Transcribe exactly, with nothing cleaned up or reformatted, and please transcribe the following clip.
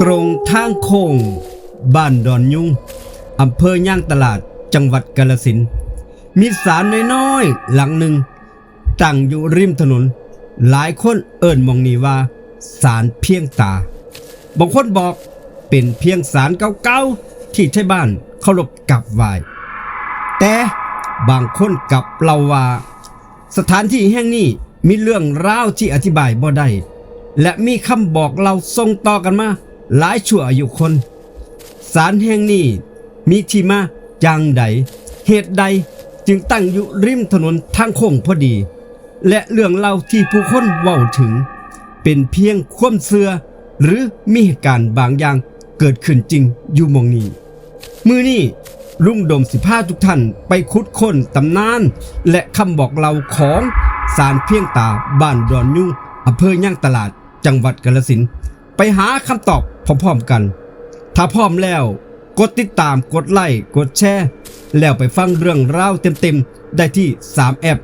ตรงทางโค้งบ้านดอนยุง อำเภอยางตลาด จังหวัดกาฬสินธุ์ มีศาลน้อยๆหลังหนึ่ง ตั้งอยู่ริมถนน หลายคนเอิ้นหม่องนี้ว่าศาลเพียงตา บางคนบอกเป็นเพียงศาลเก่าๆที่ไทบ้านเคารพกราบไหว้ แต่บางคนกลับเล่าว่า สถานที่แห่งนี้มีเรื่องราวที่อธิบายบ่ได้ และมีคำบอกเล่าส่งต่อกันมาหลายชั่วอายุคน ศาลแห่งนี้มีที่มาอย่างใด เหตุใดจึงตั้งอยู่ริมถนนทางโค้งพอดี และเรื่องเล่าที่ผู้คนเว้าถึง เป็นเพียงความเชื่อ หรือมีเหตุการณ์บางอย่างเกิดขึ้นจริงอยู่หม่องนี้ มื้อนี้ลุงโดมสิพาทุกท่านไปขุดค้นตำนาน และคำบอกเล่าของศาลเพียงตาบ้านดอนยุง อำเภอยางตลาด จังหวัดกาฬสินธุ์ ไปหาคำตอบพร้อมๆกัน ถ้าพร้อมแล้ว กดติดตาม กดไลค์ กดแชร์ แล้วไปฟังเรื่องราวเต็มๆ ได้ที่สามแอป